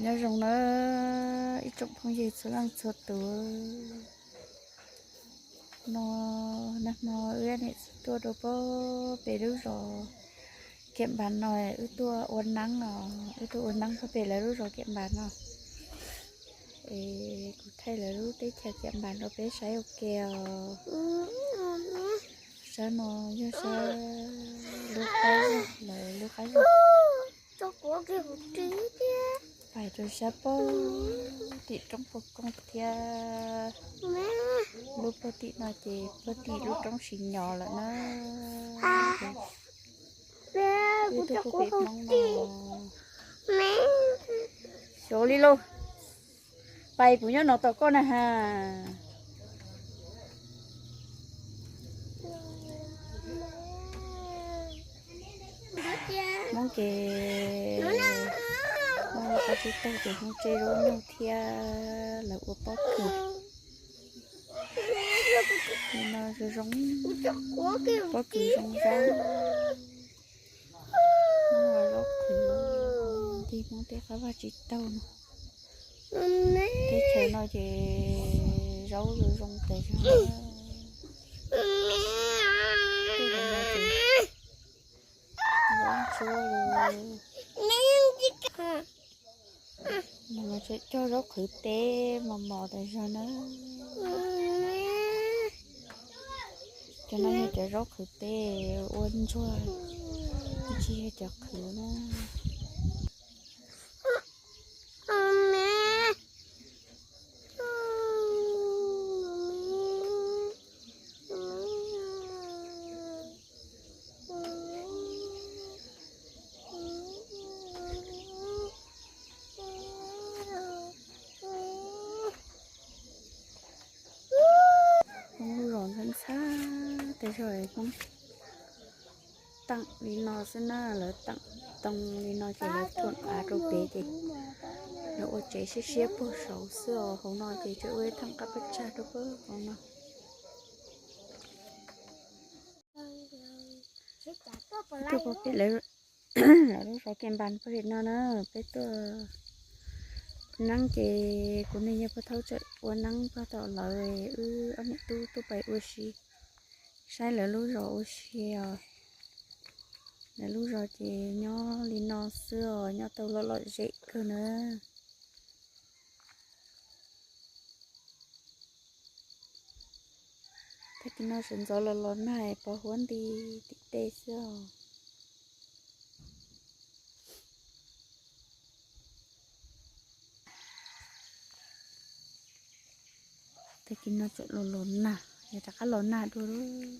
Nyob zoo na ib tsoom phooj ywg txhua leej txhua tus. No, nag hmo wb niam txiv tuaj rau pem lub zos Kiam Npas no, wb tuaj ua neeb os, wb tuaj ua neeb pem lawv lub zos Kiam Npas no. Es kuv thaij lawv lub teb chaws Kiam Npas rau peb saib ua ke os. Sab no yog sab lub qab zog, lawv lub qab zog. Pais rau sab puag tim roob puag koog thiab. Lub puag tim no ces puag tim lub roob Siv Nyos lawm na. Wb tuaj puag pem Hmoob no. Xyov li lauj. Pais kuv nyob no tos koj na has. Hmoob ces, Hmoob qab tsib taug ces Hmoob tseb zaub nyuj thiab lawv ua pob kws. Li no zoo zoo, pob kws zoo zoo. Hmoob ua zaub qhwv, nti Hmoob tej qab vaj tsib taug no. Teb chaws no ces zaub zoo zoo tas zog. Tej no ces zaub ntsuab li. Cov no tseem cog zaub qhwv teb mos mos tas zog na. Cov no yog cov zaub qhwv teb ua ntsuag, tsis yog cov qhwv na. Hmoob lub zos ntxhab ntxhab, tej zaum Hmoob teem li no xwb na, lawv teem too li no ces lawv tuam av rau pem ces lawv ua tsev siab siab puag saud xwb os. Hauv no ces tseem ua ib thaj qab pab tsag rau puag hauv no. Tuaj pem lawv lub zos Kiam Npas pem no na, peb tuaj neeb ces kuv niam yog pog thaub tseem ua neeb pog tom lawv, wb ob niam tub tuaj pais ua si saib lawv lub zos ua si os. Lawv lub zos ces nyob li no xwb os, nyob tau lom lom zem kawg na. Tag kis no sawv ntxov los los nag pos huab nti tim tej xwb os. Tag kis no tseem los los nag, yog rov qab los nag dua lawm.